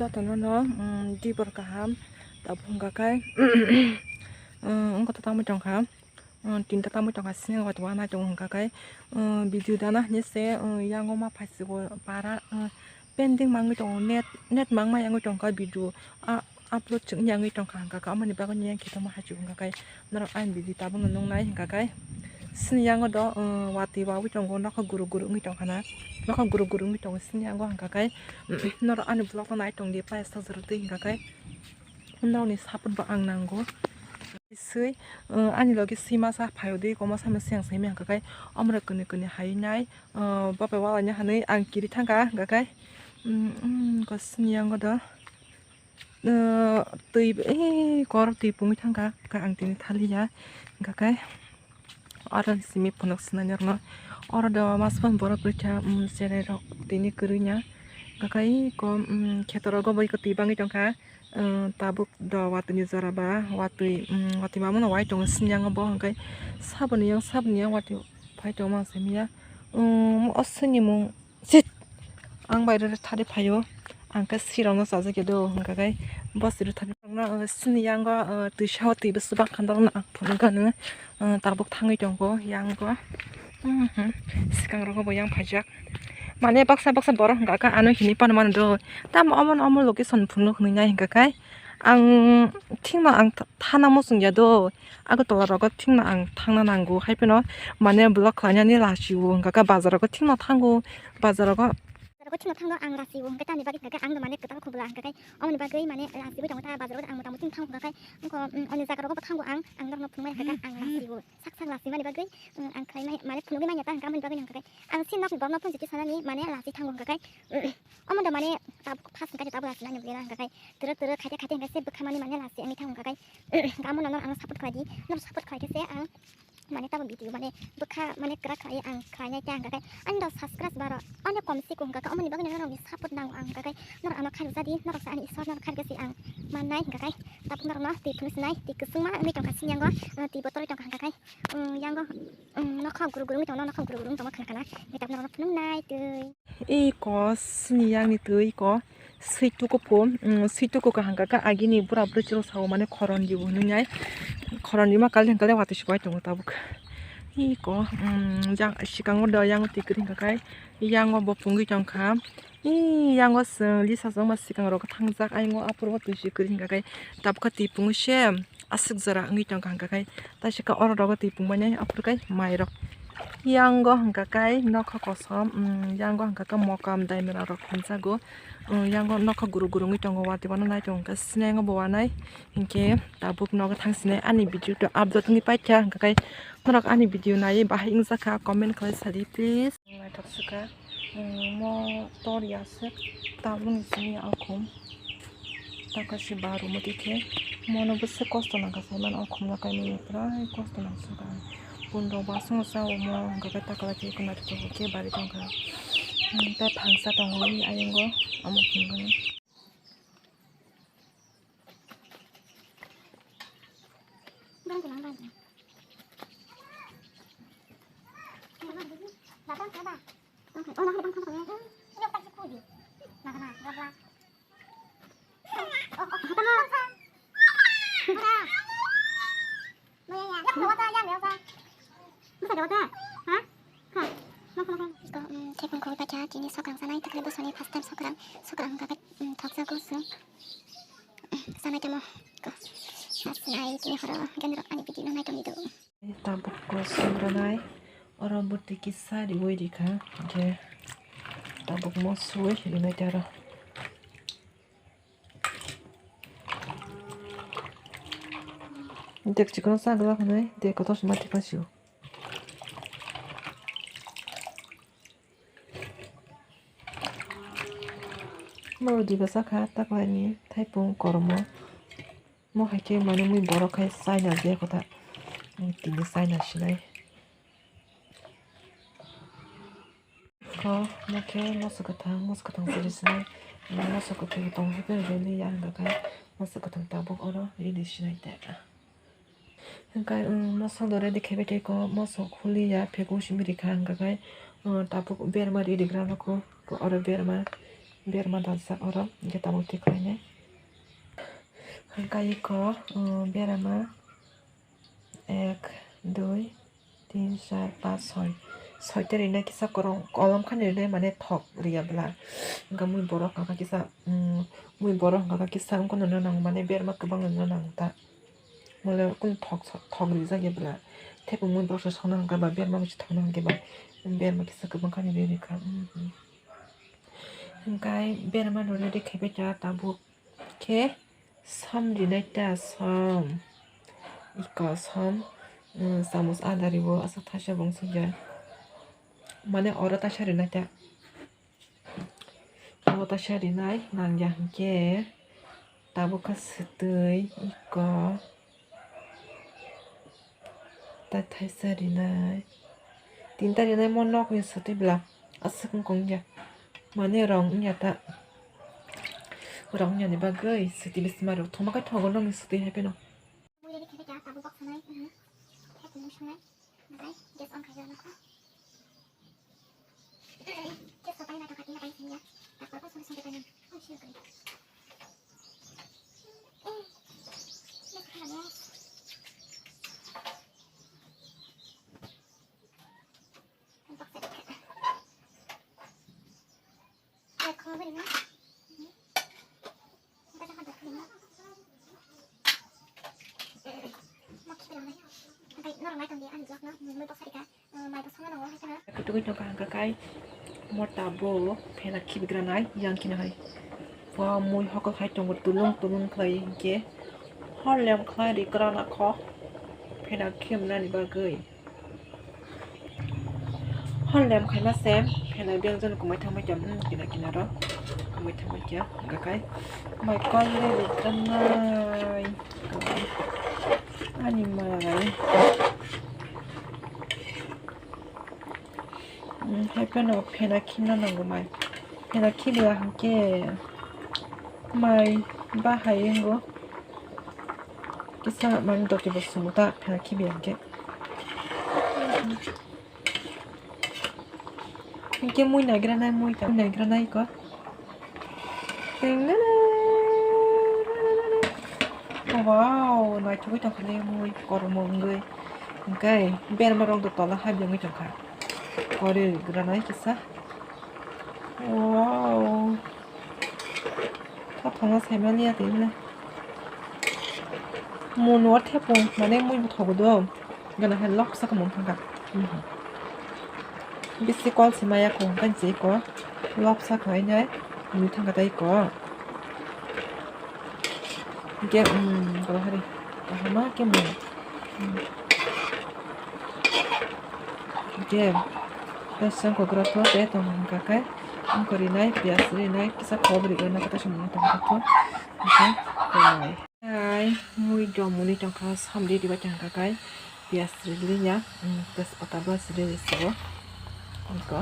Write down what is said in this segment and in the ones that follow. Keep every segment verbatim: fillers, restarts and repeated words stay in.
Jotono no, um, dibor kaham. Tabuk hwnkha khe, um, wngkha tangwi tongkha. Um, tinta tangwi tongkha, sini watwi uanaithok hwnkha khe, um, video dana hinwi se, um, yango ma phaisiko para, um, pending mangwi tongo, net, net mangma yangwi tongkha video. A, upload chwngya wngwi tongkha hwnkha khe, amoni bagwi niyang khe tongma hachuk hwnkha khe norok ani video tabukno nuknai hwnkha khe sini yango do, uh, watwi wawi tongo, nokha guru guru wngwi tongkha na, nokha guru guru wngwi tongo sini yango hwnkha khe norok ani vlog no nai tongdi payas sajwk rwtwi hwnkha khe norokni support bo ang nango. Swi, uh, ani logi swi masa phaio di komo samya siyang simi hwnkha khe omorok kwnwi kwnwi hai nai, uh, bapai walaina hinwi ang kiri thangkha hwnkha khe, um, um, ko sini yango do. Twi, eh, kor twi pungwi thangkha, kha ang tini thaliya, hwnkha khe oro simi phunuk swnai norokno, oro do masa phano borok rwkha, um, cherai rok tini kwrwina, hwnkha khe eko, um, kheto rogo bo eko twi bangwi tongkha, um, tabuk do watwi ni jora ba watwi, um, watwi mamano wai tongo sini yango bo, hwnkhe saboni yang, saboni yang watwi phai tongma simiya, um, o sini mung. Sit. Ang bai rw thari phaio. Ang khe sirokno chajak ya do hwnkha khe bo sirok thari phano sini yango, uh, twisa o twi bwswk bang kha norokno ang phunuk gano, uh, tabuk thangwi tongo yango. Mhm. Swkang rogo bo yang phaijak. Mane baksa baksa borok hwnkha khe ano hini phano mano do. Tamo omo omo location phunuk hwnwi nai hwnkha khe ang thikma ang tha-, thana muchung ya do. Agartala rogo thikno ang thangna nango, hai phano mane vlog khlainani lachio, hwnkha khe bazar rogo thikno thango, bazar rogo, bazar rogo thikno thangno ang lachio, hwnkhe tamni bagwi hwnkha khe ang mane kwtal khobla, hwnkha khe omoni bagwi mane lachiwi tongo ta bazar rogo ang mota muti thang hwnkha khe wngkha, um, oni jaga rogo bo thango ang, ang norokno phunukmani hwnkha khe ang lachio, sak sak lachimani bagwi, um, ang khlaimani mane phunugwi manya ta hwnkha amoni bagwi hwnkha khe ang sini nokni borokno phone siti sanani mane lachi thango hwnkha khe, um, omo da mane tabuk first hwnkha khe tabuk lachina ni bwlena hwnkha khe twrwk twrwk khaite khaite hwnkha se bwkha mani mane lachi wngwi thango hwnkha khe. Gamo no, no, ano support khlai di, no support khlai khe se ang mane tamo video mane bwkha mane kwrak khlai ang khlainai khe ang khe ani do subscribe baro ani kom siko hwnkha khe omoni bagwi no norokni support nango ang hwnkha khe norok ano khairok jadi norok sa ani isor norok khairok se ang mannai hwnkha khe tabuk norokno twi phunuk sinai twi kwchwngma wngwi tongkha sini yango twi bottle tongkha hwnkha khe yango nokha guru guru wngwi tongo nokha guru guru wngwi tongma khwna khwna tabuk norokno phunuknai twi. Iko sini yangni twi iko swi tuku phu, mm, swi tuku kaham kaka agini bura bwrwi chwrwk sao mane khoron di bo hinwi nai. Khoron di ma kali hwnkhe watwi se bai tongo tabuk. Iko, mm, yang sikango do yang twi kwrwi hwnkha khe yango bo pungwi tongkha. Ee, yango chwng lisa chwngma swkang rok thangjak, ayung o aphuru o twi si kwrwi hwnkha khe tabukha twi pungwi se aswk jora wngwi tongkha hwnkha khe, taisika oro rogo twi pungmani aphuru khe mai rok. Yango hwnkha khe nokha kosom, mm, yango hwnkha khe mokam daimera rok hwnjago, mm, yango nokha guru guru wngwi tongo, watwi bono naitok hwnkha sinai bo wanai, hinkhe tabuk nogo thang sinai ani video to upload wngwi paikha, hwnkha khe norok ani video naiwi bahai wngjakha comment khlai sadi please. Naithok swkha, mm, mo tor ya aswk tabukni simi alkhum. Taka si baru mati khe mono bwswk kosto nangkha sai mano o khumla kaimani prai kosto nangkha. Pun rok bo aswk sa omo hwnkha khe takla khe naithotok khe bari tongkha. Hmm, tei phangsa tongo ayungo omo phunukgani. Iko, um, khe phone khobwi paikha, tini sokrang sanai, takhwlai bosoni first time sokrang, sokrang hwnkha khe, um, thokjago chwng. Sanai tamo, iko, sa sinai, tini horo, gendro, ani video no nai tongdi do. Tabuk ko songranai, oro bwtwi kisa riwi rikha, je tabuk mo suwi rinai tei oro. Dek chikon sa glak hinwi, dek kotor sima thikma sio. Mo rwdi bwsa kha, taklaini thaipung kormo. Mo hai khe mane mui borok khai China je kotha. Tini China sinai. Ko mo khe moso kwthang, moso kwthang chiri sinai. Moso kwthwi tong hai phano rwli ya hwnkha khe moso kwthang tabuk oro rili sinai te. Hwnkhe, um, moso do ready khe bai tei ko moso khuli ya phego simi rikha hwnkha khe, um, tabuk berma riri gra nukho ko oro berma. Berma daljak oro, hwnkhe tabuk twi khlainai. Hwnkhe iko, um, berama ek, dui, tin, char, panch, soi. Soi ta rinai kisa korong, kolom khani rinai mane thok riya bwla. Hwnkhe mui borok hwnkha kisa, um, mui borok hwnkha kisa wngkha nono nang mane berma kwbang nono nang ta. Mole kunu thok, thok rijak ya bwla. Tei bo mui borok se songna hwnkha ba berma bai se thokna hwnkhe ba berma kisa kwbang khani ri rikha. Hwnkhe berma no ready khaibai ta tabuk khe som rinai ta som. Iko som, um, chamus adari o aswk thaisa bung sukya. Mane oro taisa rinai ta. Oro taisa rinai nangya hwnkhe tabuk khe swtwi iko. Ta thaisa rinai. Tinta rinai mo nok ni swtwi bwla. Aswk wngkha wngya. Mane rong wngya ta. Rong wngya ni bagwi swtwi bisi ma rw. Thoma khe thogo nokni swtwi hai pheno. Mui ready khe ta tabuk bak sanai. Hai kunu sanai. Nai gas on khai rw nokho. Gas on khai rw nokho, tina pai sanya. Takwa ko sori sori pai nang. Oh, sure kali. Kutugwi tongkha hwnkha khe mota bo phena khibigranai yang khe hai. Bo mui hokol khai tongo tulung tulung khlai hinkhe hor lem khlai ri kwrana kho phena khibnani bagwi. Hor lem khaima se phena biyang jani kwmai thangma khe, hmm, kina kina ro kwmai thangma khe hwnkha khe mai kol ri ri kwrannai ani mai. Hai phano phena khibna nango mai. Phena khibiya hinkhe mai bahai wngo. Kisa mani doki bo sumo ta phena khibiya hinkhe. Hinkhe mui naigra nai, mui ta naigra nai ko. Wow, naithogwi tongkha le mui kormo wngwi. Hwnkhe berma rok do tola habya wngwi tongkha. Kori granai kisa. Wow. Thothongno saimaliya tini le. Muno thepung mane mui buthogo do. Gana hai lok saka mung thangkha. Bisi kol se maya ko hwnkhe je ko lok saka hai nai mui thangkha tei ko. Hwnkhe, um, kolo hari kahama khe mung. Hwnkhe, tei sengkok rok tei tong hwnkha khe wngkha rinai, piyaj rinai, kisa kok rinai, nakhe tei samung tong kha. Hwnkhe, rinai. Ai, mui rok muni tongkha, samri ribai tongkha kai, piyaj rili ya, um, tejpata bo siri risigo. Wngkha,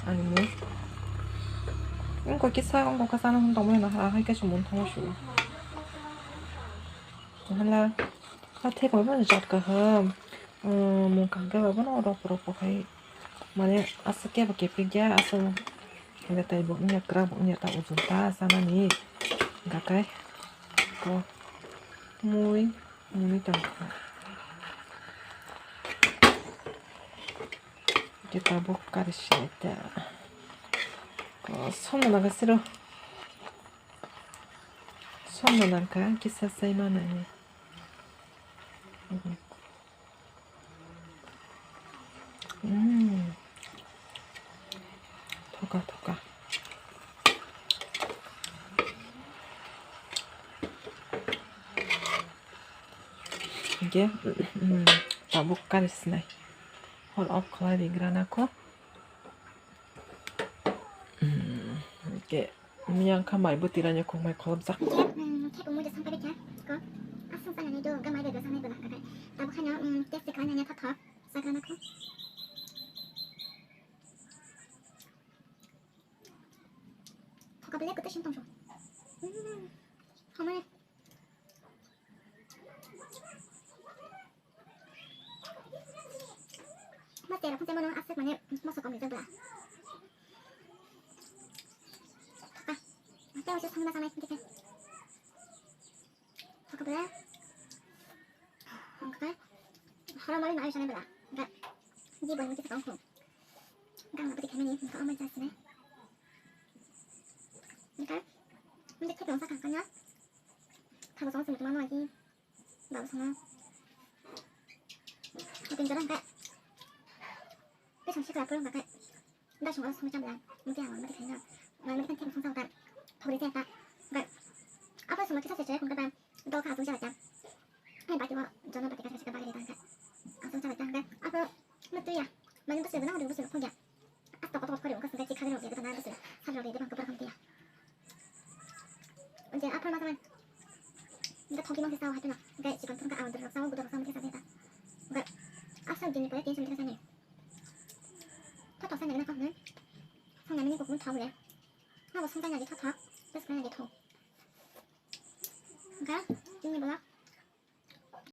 ani mui. Wngkha kisa, wngkha kisa, ano tongmani no, ahai khe sumung thangma su. Hala, ha thek bai bo jat kaham. Um, mung kaham khe bai bono rop rop bo khai. Mane aswk kebo kepikya, aswk betai bo wngya, kwrak bo wngya, ta ujul ta chanani. Hwnkha khe ko mui, mui tongkha. Hwnkhe tabuk kari sinai ta. Ko somno nangkha siro. Somno nangkha kisa sai manani. Mm. Thoka, thoka. Hwnkhe, mm, tabuk kari sinai. Hor off khlai rigrana kho. Mm, hwnkhe. Miyang kha mai bwtwi rainai khok mai kholopjak. Hwnkhe, um, khe bo muido sampai baikha, ko. Aswk sanani do, ga mai bai do sanai bwla hwnkha khe. Tabuk haino, um, test khlainani thotho, sagrana kho. Thoka bele kwtwi sing tongso. Mm, hamai. Mas tera phunsa mano aswk mane moso kom rijak bwla. Ah, Tei waisa songna sanai hingke khe. Hokhe bwle. Hokhe. Horo mari nai sanai bwla. Ga. Ji boi muti sakang khum. Gang na pati khamani hingke omai jasne. Hingke. Hingke khep nang sakang kanya. Thabo song sini tumano lagi. Babu song. Hotin jalan khe. Tei song sikla purung khe. Da song song chamla. Muti ang muti khaina. Ngai muti khaina song sa ta. Thori se ta. Ga. Apa song kisa se se khum kata. Do kha song jala ta. Hai bati wa jono bati kasa kasa bagri ta. Asong jala ta. Apa mutu ya. Mani bwswk no hori bwswk no phungya. As toko toko phari wngkha singkai chikha rok ya dana bwswk sal rok ya dana kwpar hamtiya. Unje aphar ma samai. Nda thongki mangsi sao hai phano. Gai chikon phungka awan rok sao gudor rok sao mithya sa ta. Gai asa dini pore tension mithya sa ni. Tho tho sa ni na kok ni. Song na mini kok mun thong le. Na bo song ta ni tho tho. Bas na ni tho. Gai ini bola.